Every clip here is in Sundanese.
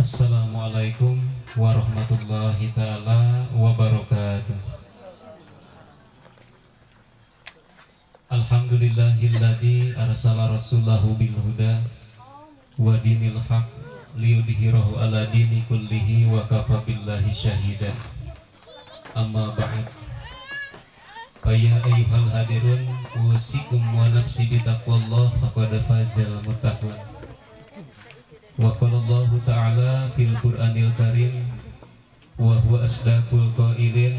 Assalamualaikum warahmatullahi taala wabarakatuh. Alhamdulillahilladzi arsala rasulahu bil huda wa dinil haq liyudhhirahu ala dini kullihi wa kafa billahi syahida. Amma ba'd. Ya ayyuhal hadirun usikum wa nafsi bitaqwallah faqad fazal muttaqun. Wa qala Allahu ta'ala fil Qur'anil Karim wa huwa asdaqul qailin.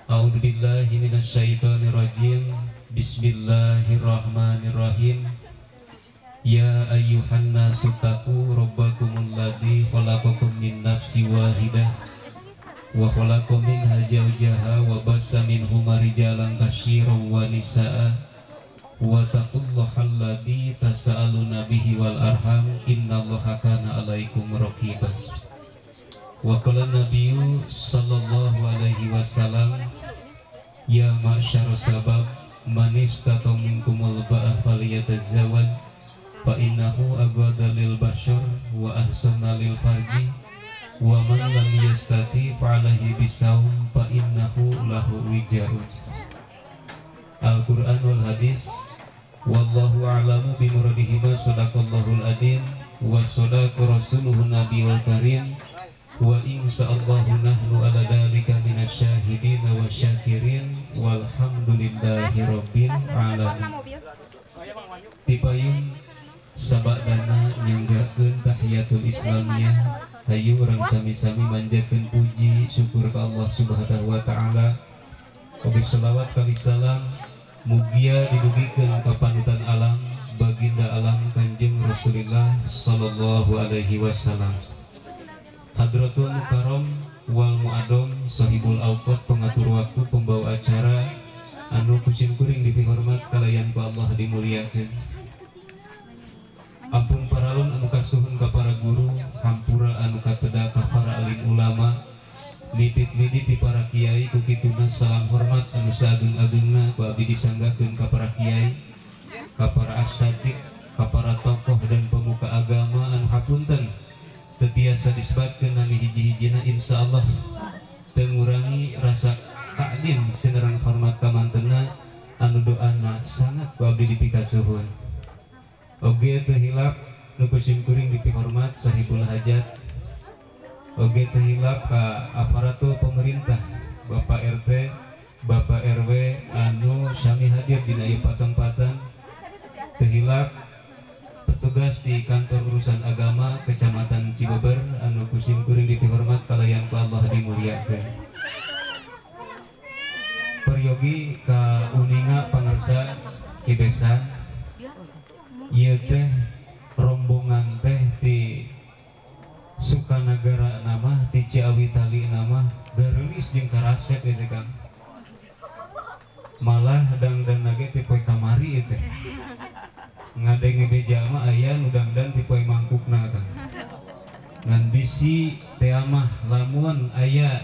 A'udzu billahi minasyaitonir rajim. Bismillahirrahmanirrahim. Ya ayyuhan nasu taqu rabbakumul ladzi khalaqakum min nafsin wahidah wa khalaqa minha zawjaha wa bassa minhuma rijalan katsiran wa nisaa. Wa taqullaha alladzi tasaaluna bihi wal arham innallaha kana alaikum raqiba. Wa qala nabiyyu sallallahu alaihi wasallam ya ma'syara sabab man istata minkumul ba'ah falyatazawwaj fa innahu aghadha lil bashar wa ahsana lil farji wa man lam yastati fa alaihi bisawm fa innahu lahu wijarun. Al-Qur'an wal hadis. Wallahu a'lamu bimuradihima. Sadaqallahul adzim wa sadaqa rasuluhun nabiyul karim wa insyaallahu nahnu ala dzalika minasyahidin wa syakirin walhamdulillahi rabbil alamin. Tipayun sabadana nyanggakeun tahiyatul islamiyah, hayu urang sami-sami manjatkeun puji syukur ka Allah Subhanahu wa taala. Oge selawat kali salam mugia didugikeun ka panutan alam baginda alam Kanjeng Rasulullah sallallahu alaihi wasallam. Hadratul Mukarram wal Muadom sahibul awqat, pengatur waktu, pembawa acara anu kusim kuring dipihormat kalayan ku Allah dimuliakeun. Ampun paralon anu kasuhun ka para guru, hampura anu kateda ka para alim ulama, mipit-midi ti para kiai ku kituna salam hormat anu saageng-agengna ku abdi disanggahkeun ka para kiai, ka para asatid, ka para tokoh dan pemuka agama anu hapunten teu tiasa disebatkeun nami hiji-hijina, insyaallah teu ngurangi rasa takdim sinerang hormat ka mantena anu doana sangat ku abdi dipikasuhun. Oge teu hilap nu ku simkuring dipihormat sahibul hajat. Oge teu hilap ka aparatur pemerintah, Bapak RT, Bapak RW anu sami hadir dina ieu patempatan. Teu hilap petugas di kantor urusan agama Kecamatan Cibeber anu ku simkuring dipihormat kalayan ku Allah dimuliakeun. Peryogi ka uninga pangersa Ki Besan, ieu teh rombongan teh di Sukanagara nama di Ciawi Tali nama gareulis jeung karasep ieu teh Kang. Malah dangdan ge ti poe kamari ieu teh. Ngadenge beja mah aya nu dangdan ti poe mangkukna Kang. Ngan bisi teh mah lamun aya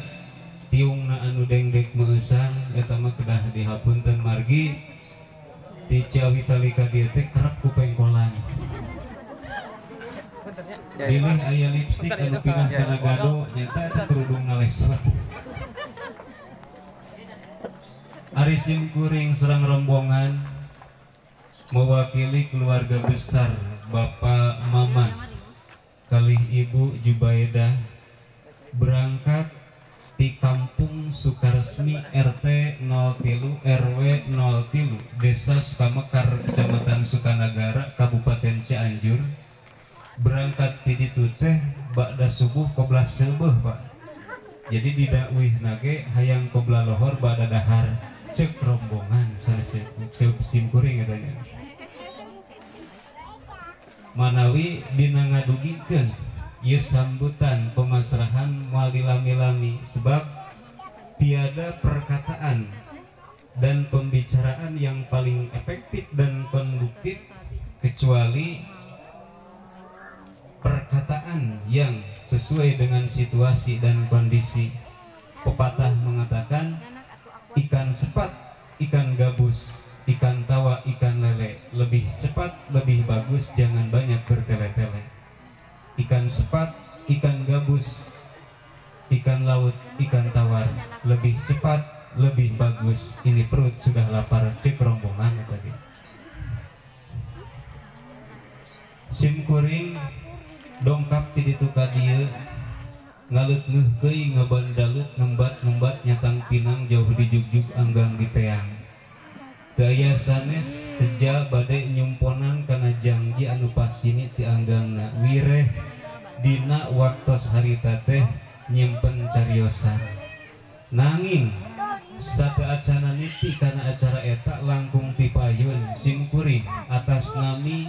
tiungna anu dengdek meueusan eta mah kedah dihapunten margi di Ciawi Tali ka dieu teh kerep ku pengkolan. Bilih aya lipstik anu pindah kana gado nyata eta kerudungna lesot. Ari simkuring serang rombongan mewakili keluarga besar Bapak Maman kalih Ibu Jubaedah berangkat di Kampung Sukaresmi RT 03 RW 03 Desa Sukamekar Kecamatan Sukanagara Kabupaten Cianjur. Berangkat ti ditu teh ba'da subuh qobla seubeuh Pak. Jadi didakwih nage hayang qobla lohor ba'da dahar cek rombongan sanes simkuring katanya. Manawi dina ngadugikeun ieu sambutan pemasrahan moal dilami-lami sebab tiada perkataan dan pembicaraan yang paling efektif dan konduktif kecuali perkataan yang sesuai dengan situasi dan kondisi. Pepatah mengatakan ikan sepat, ikan gabus, ikan tawa, ikan lele lebih cepat, lebih bagus, jangan banyak bertele-tele. Ikan sepat, ikan gabus, ikan laut, ikan tawar, lebih cepat, lebih bagus. Ini perut sudah lapar, cek rombongan tadi. Sim kuring dongkap ti ditu ka dieu ngaleut ngeuhkeuy ngabandalut ngembat-ngembat nyatang pinang jauh di jugjug anggang di teang. Teu aya sanes seja bade nyumponan kana janji anu pasini ti anggangna wireh dina waktos harita teh nyimpen cariosan. Nanging sateuacana niti kana acara eta langkung ti payun sim kuring atas nami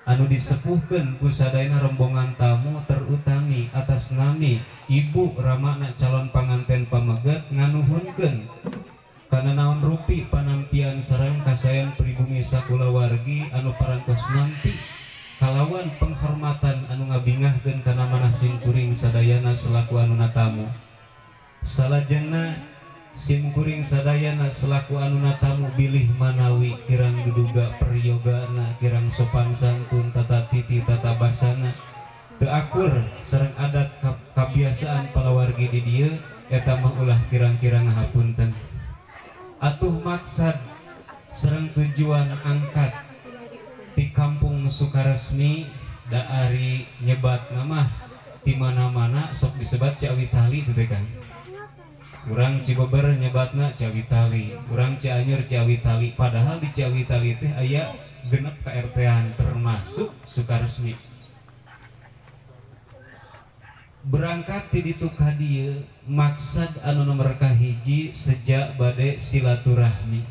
anu disepuhkeun ku sadayana rombongan tamu terutami atas nami ibu ramana calon panganten pameget nganuhunkeun kana naon rupi panampian sareng kasayan pribumi sakulawargi anu parantos nampi kalawan penghormatan anu ngabingahkeun kana manah sim kuring sadayana selaku anuna tamu. Salajengna sim kuring sadayana selaku anuna tamu bilih manawi kirang duduga periyogana kirang sopan santun tata titi tata basana teu akur sareng adat kabiasaan palawargi di dieu eta mah ulah kirang-kirang ngahapunten. Atuh maksad sareng tujuan angkat di kampung Sukaresmi da ari nyebat nama di mana-mana sok disebat Ciawitali teh kan. Urang Cibeber nyebatna Ciawitali, urang Cianjur Ciawitali, padahal di Ciawitali teh aya genep ka-RT-an termasuk Sukaresmi. Berangkat ti ditu ka dieu maksad anu nomor kahiji sejak bade silaturahmi.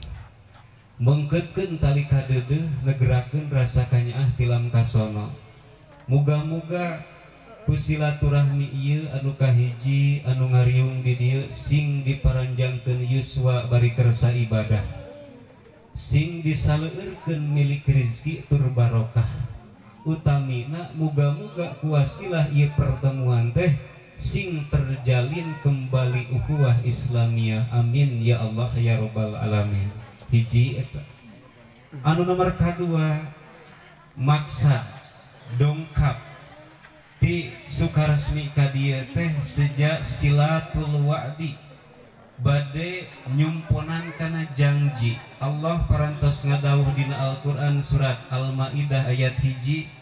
Mengketkeun tali kadeudeuh negerakeun rasa kanyaah tilam kasono. Muga-muga ku silaturahmi ieu anu kahiji anu ngariung di dieu sing diparanjangkeun yuswa bari kersa ibadah. Sing disaleueurkeun milik rizki tur barokah. Utamina muga-muga ku wasilah ieu pertemuan teh sing terjalin kembali ukhuwah Islamiyah. Amin ya Allah ya rabbal alamin. Hiji eta. Anu nomor kadua maksad dongkap ti Sukaresmi ka dieu teh sejak silatul wa'di bade nyumponan kana janji. Allah parantos ngadawuh dina Al-Qur'an surat Al-Maidah ayat 1.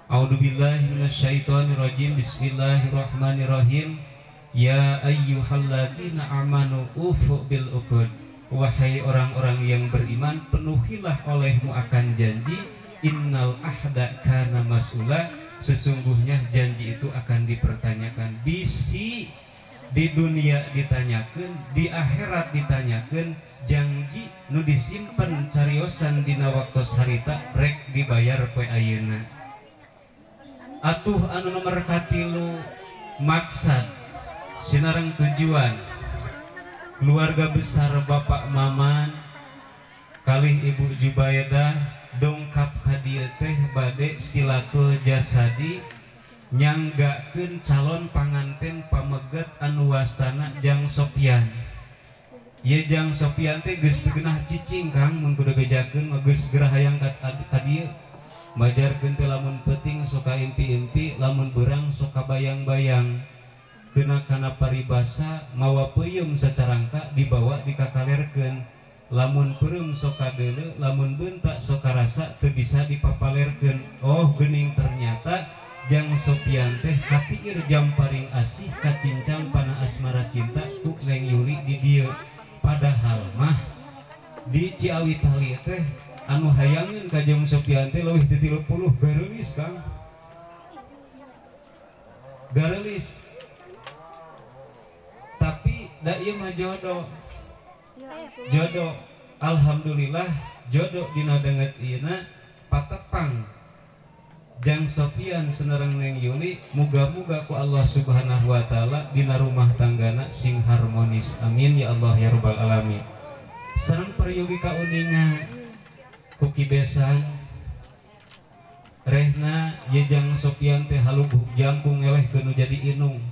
A'udzubillahi minasyaitonirrajim. Bismillahirrahmanirrahim. Ya ayyuhalladzina amanu ufu bil uqud. Wahai orang-orang yang beriman, penuhilah olehmu akan janji. Innal ahda kana mas'ula. Sesungguhnya janji itu akan dipertanyakan. Bisi di dunia ditanyakan, di akhirat ditanyakan. Janji nu disimpen cariosan dina waktos harita rek dibayar poe ayeuna. Atuh anu nomor katilu maksad sinareng tujuan keluarga besar Bapak Maman kalih Ibu Jubaedah dongkap ka dieu teh bade silatul jasadi nyanggakeun calon panganten pameget anu wastana Jang Sopian. Ieu Jang Sopian teh geus teu geunah cicing Kang, mun kudu bejakeun mah geus geura hayang ka dieu. Majarkeun teh lamun peuting sok kaimpi-impi, lamun beurang sok kabayang-bayang. Kena kana paribasa mawa peuyeum sacarangka dibawa dikakalerkeun. Lamun peureum sok kadeuleu, lamun beunta sok karasa teu bisa dipapalerkeun. Oh geuning ternyata Jang Sopian teh katiir jamparing asih kacincang pana asmara cinta ku Neng Yuli di dieu. Padahal mah di Ciawitali teh anu hayangeun ka Jang Sopian teh leuwih ti 30 gareulis Kang. Gareulis. Tapi da ieu mah jodoh. Jodoh. Alhamdulillah jodoh dina danget ieuna patepang Jang Sopian senereng Neng Yuli, muga-muga ku Allah Subhanahu wa taala dina rumah tanggana sing harmonis. Amin ya Allah ya rabbal alamin. Sareng peryogi kauninga ku kibesan rehna ye Jang Sopian teh halughug jangkung ngelehkeun nu jadi inung,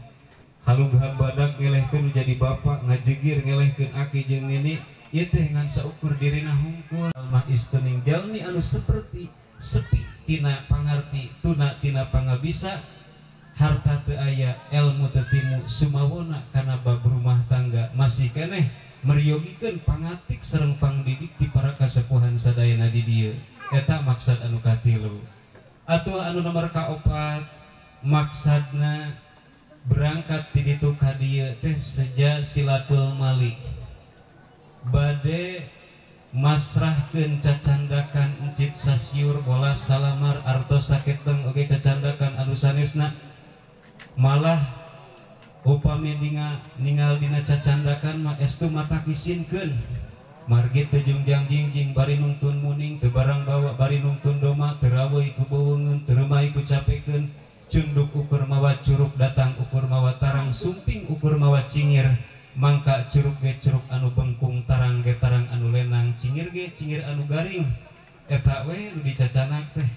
halughag badak ngelehkeun nu jadi bapak, ngajegir ngelehkeun aki jeung nini. Ieu teh ngan saukur dirina hungkul. Mah istuning jalmi anu seperti sepi tina pangarti tuna tina pangabisa Harta teu aya, ilmu teu timu, sumawona kana bab rumah tangga masih keneh meryogikeun pangatik sareng pangdidik ti para kasepuhan sadayana di dieu. Eta maksad anu katilu. Atuh anu nomor kaopat maksadna berangkat ti ditu ka dieu teh seja silatul mali. Bade masrahkeun cacandakan encit sasiur bola salamar artos saketeng oge cacandakan anu sanesna. Malah upami ningal dina cacandakan mah estu mata kisinkeun margi teu jungjang jingjing bari nungtun muning teu barang bawa bari nungtun doma teu raweuy ku beuweungeun teu reumai ku capekeun cunduk ukur mawa curug datang ukur mawa tarang sumping ukur mawa cingir mangka curug ge curug anu bengkung tarang ge tarang anu lenang cingir ge cingir anu garing eta we nu dicacanak teh.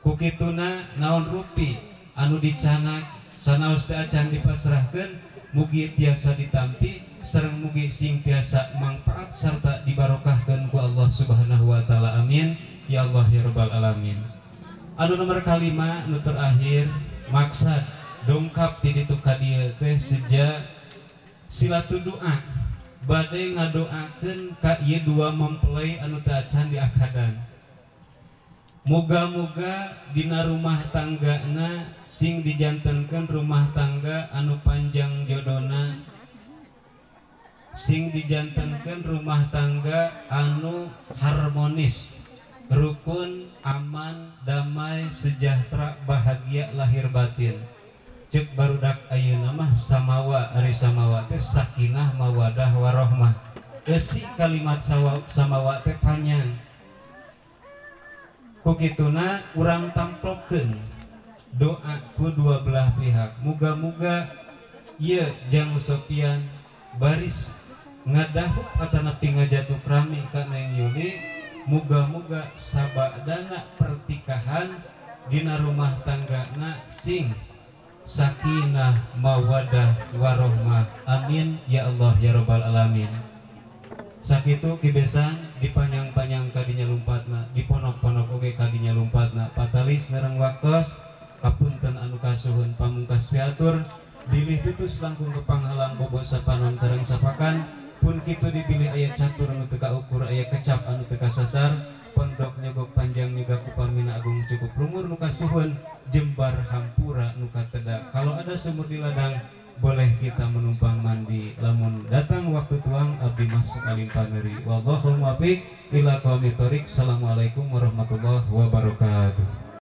Kukituna naon rupi anu dicanak sanaos teu acan dipasrahkeun mugi tiasa ditampi sareng mugi sing tiasa mangpaat sarta dibarokahkeun ku Allah Subhanahu wa taala. Amin ya Allah ya rabbal alamin. Anu nomor kalima nu terakhir maksad dongkap ti ditu ka dieu teh seja silatul doa bade ngadoakeun ka ieu dua mempelai anu teu acan diakadan. Moga-moga dina rumah tanggana sing dijantenkeun rumah tangga anu panjang jodona, sing dijantenkeun rumah tangga anu harmonis, rukun, aman, damai, sejahtera, bahagia lahir batin. Cek barudak ayeuna mah samawa ari samawa teh sakinah mawadah warohmah. Eusi kalimat samawa teh panjang. Kukituna urang tamplokeun doa ku dua belah pihak. Muga-muga ieu Jang Sopian baris ngadahup atanapi ngajatuk rami ka Neng Yuli. Muga-muga sabadana pertikahan dina rumah tanggana sing sakinah mawadah warohmah. Amin ya Allah ya rabbal alamin. Sakitu kibesan dipanjang-panjang kadinya lumpatna, diponok-ponok oge kadinya lumpatna. Patalis nereng waktos, kapunten anu kasuhun pamungkas piatur, bilih tutus langkung kepanghalang bobo sapanon sareng sapakan, pun kitu dibilih aya catur anu teu kaukur, aya kecap anu teu kasasar, pondok nyogok panjang nyegak upamina agung cukup lumur nu kasuhun, jembar hampura nu kateda. Kalau ada sumur di ladang, boleh kita menumpang mandi, lamun datang waktu tuang abdi masuk alim paneri. Wallahul muwaffiq ila aqwamit thoriq. Assalamualaikum warahmatullahi wabarakatuh.